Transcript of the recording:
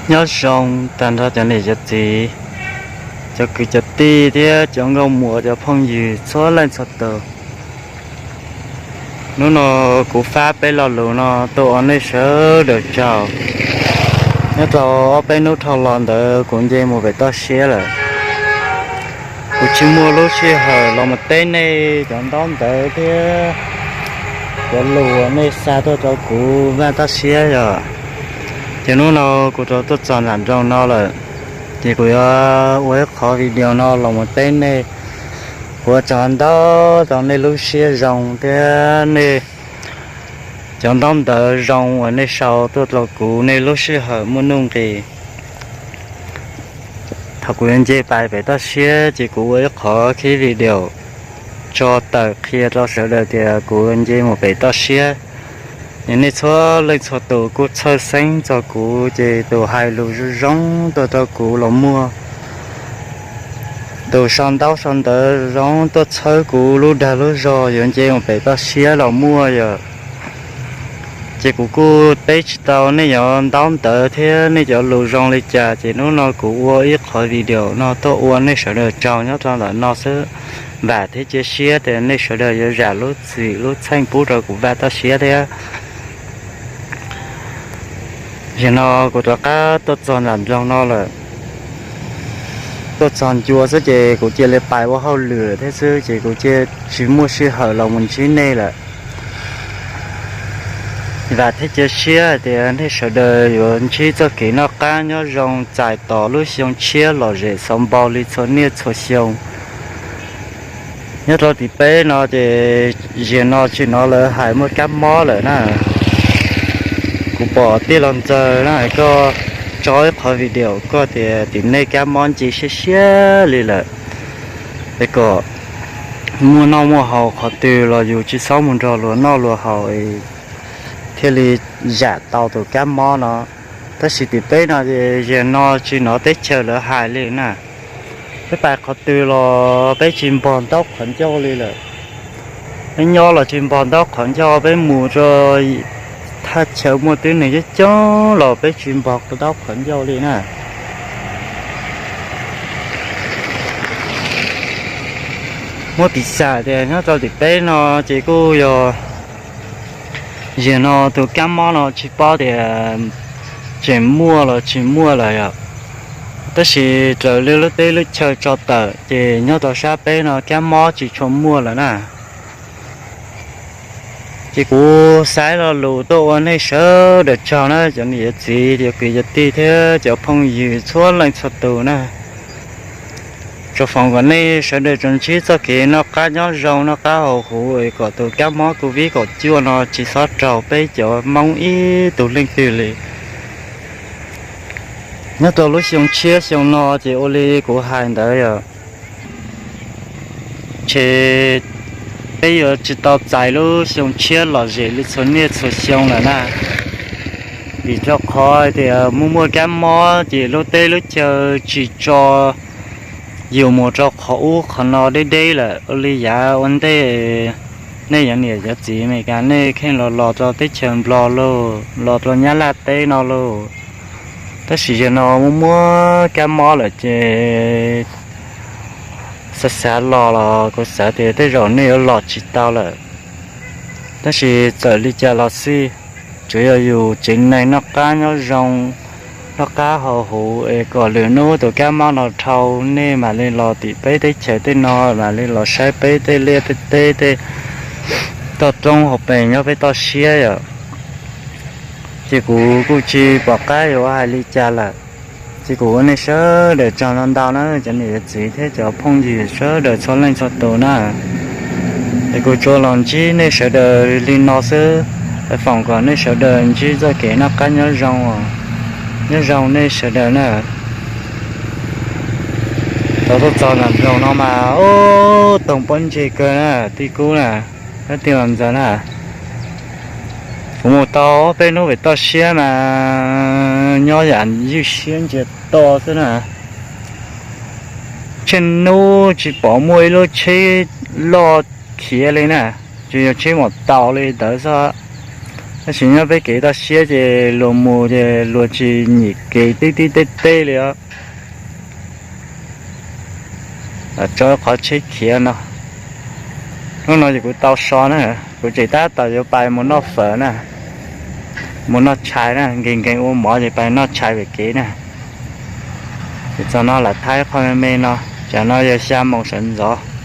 Nyob zoo tag nrho cov niam cov txiv, cov kwv cov tij thiab cov nkauj muam cov phooj ywg txhua leej txhua tus. Hnub no kuv fab peb lo lus no tuaj ua nej sawv daws tsaug. Nyob rau ob peb hnub dhau los ntawd kuv nce mus pem toj siab lawm. Kuv tsis muaj lub sij hawm los mus teb nej cov ntaub ntawv thiab cov lus uas nej xa tuaj rau kuv Vaj Toj Siab yog. Ces hnub no kuv rov tuaj txog nram nroog no lawm, ces kuv yuav ua ib qhov video no los mus teb nej. Kuv ua tsaug ntau rau nej lub siab zoo thiab nej cov ntaub ntawv zoo uas nej sau tuaj rau kuv, nej lub sij hawm muaj nuj nqis. Thaum kuv yuav nce pais pem toj siab ces kuv ua ib qhov khib video tso tawm qhia rau sawv daws tias kuv nce mus pem toj siab. Ces nej txhua leej txhua tus kuj txhawj xeeb txog kuv, ces tus hais lus zoo zoo tuaj rau kuv los muaj, tus sau ntaub sau ntawv zoo tuaj txhawb kuv lub dag lub zog yuav nce mus pem toj siab los muaj yom. Ces kuv kuj teb tsis tau nej cov ntaub ntawv thiab nej cov lus zoo li cas, ces hnub no kuv ua ib qhov video no tuaj ua nej sawv daws tsaug nyob rau ntawm no xwb. Vam thiab cia siab tias nej sawv daws yuav zam lub txim lub txheej pub rau kuv Vaj Toj Siab thiab. Zaum no kuv rov qab tuaj txog nram nroog no lawm. Tuaj txog ncua xwb ces kuv cia li pais ua hauj lwm thiab xwb, ces kuv cia tsis muaj sij hawm los mus ntsib nej lawm. Vam thiab cia siab hais tias nej sawv daws yuav ntsib txoj kev noj qab nyob zoo txais tos lub xyoo tshiab lom zem xov npau li txhua niaj txhua xyoo. Nyob rau tim peb no ces zaum no tsis hnov lawv hais muaj kab mob lawm na. Kuv pom tij laug Ntxawg na, koj tso ib qhov video koj tias tim nej kab mob nce siab siab li lawm, es kom muaj noj muaj haus qhov twg los yus tsis txhob mus nrog luag noj luag haus thiaj li zam tau tus kab mob no. Tab sis tim peb no ces zaum no tsis hnov teb chaws lawv hais li na. Peb pais qhov twg los peb tsis npog ntaub qhov ncauj li lawm. Peb nyob los tsis npog ntaub qhov ncauj, peb mus rau thaj chaw muaj tib neeg coob coob los peb tsis npog ntaub qhov ncauj li na. Muab piv xam tias nyob rau tim peb no ces kuj yog zaum no tus kab mob no tsis paub tias tseem muaj los tsis muaj lawm yom. Tab sis raws li lub teb lub chaw tso tawm ces nyob rau sab peb no kab mob tsis tshua muaj lawm na. Ces kuv xa lo lus tuaj ua nej sawv daws tsaug na cov niam cov txiv, cov kwv cov tij thiab cov phooj ywg txhua leej txhua tus na. Tsuas foom kom nej sawv daws tsuas ntsib txoj kev noj qab nyob zoo noj qab haus huv es kom tus kab mob covid kaum cuaj no tsis txhob raug peb cov Hmoob ib tug leej twg li. Nyob rau lub xyoo tshiab xyoo no ces ua li kuv hais ntawd yom, ces peb yuav tsis tau txais lub xyoo tshiab lom zem li txhua niaj txhua xyoo lawm na. Vim rau qhov tias muaj muaj kab mob ces lub teb lub chaw tsis tso yus mus rau qhov ub qhov no deb deb lawm. Ua li yav ua ntej nej cov niam cov txiv Amelikas nej kheej los los rau teb chaws Nplog lauj, los rau Nyab Laj teb no lauj. Tab sis zaum no muaj muaj kab mob lawm ces xav xav los los kuv xav tias tej zaum nej yuav los tsis tau lawm. Tab sis txawm li cas los xij, tsuas yog yus tsev neeg noj qab nyob zoo, noj qab haus huv es kom lwm hnub tus kab mob no dhau nej mam li los tim peb teb chaws tej no, mam li los saib peb tej liaj tej teb tej toj roob hauv pes nyob peb toj siab yom. Ces kuv kuj tsis pom qab yuav hais li cas lawm. Ces kuv ua nej sawv daws tsaug ntau ntau na cov niam cov txiv thiab cov phooj ywg sawv daws txhua leej txhua tus na. Es kuv tsuas los ntsib nej sawv daws li no xwb, foom kom nej sawv daws ntsib txoj kev noj qab nyob zoo, nyob zoo nej sawv daws na. Tau tuaj txog nram nroog no mas ub toog pob ntseg kawg na, tij Kub na, thiab tij Los Ntxawg na. Kuv mus tau ob peb hnub pem toj siab mas nyob yam ywj siab ntsiag to xwb na. Tsheej hnub tsis pom muaj ib lub tsheb loj khiav li na, tsuas yog tsheb maum taus li ntawd xwb. Tab sis nyob peb kev toj siab ces luag mus ces luag tsis nyim kev tib tib teb teb li os. Tso qhov tsheb khiav no. Hnub no ces kuv tau so na, kuv tseem tab tom yuav pais mus noj fawm na, mus noj tshais na, nkees nkees ua mov ces pais noj tshais pem kev na. Ces txog no lam thaij qhov me me no, tsam no yog xya moos sawv ntxov.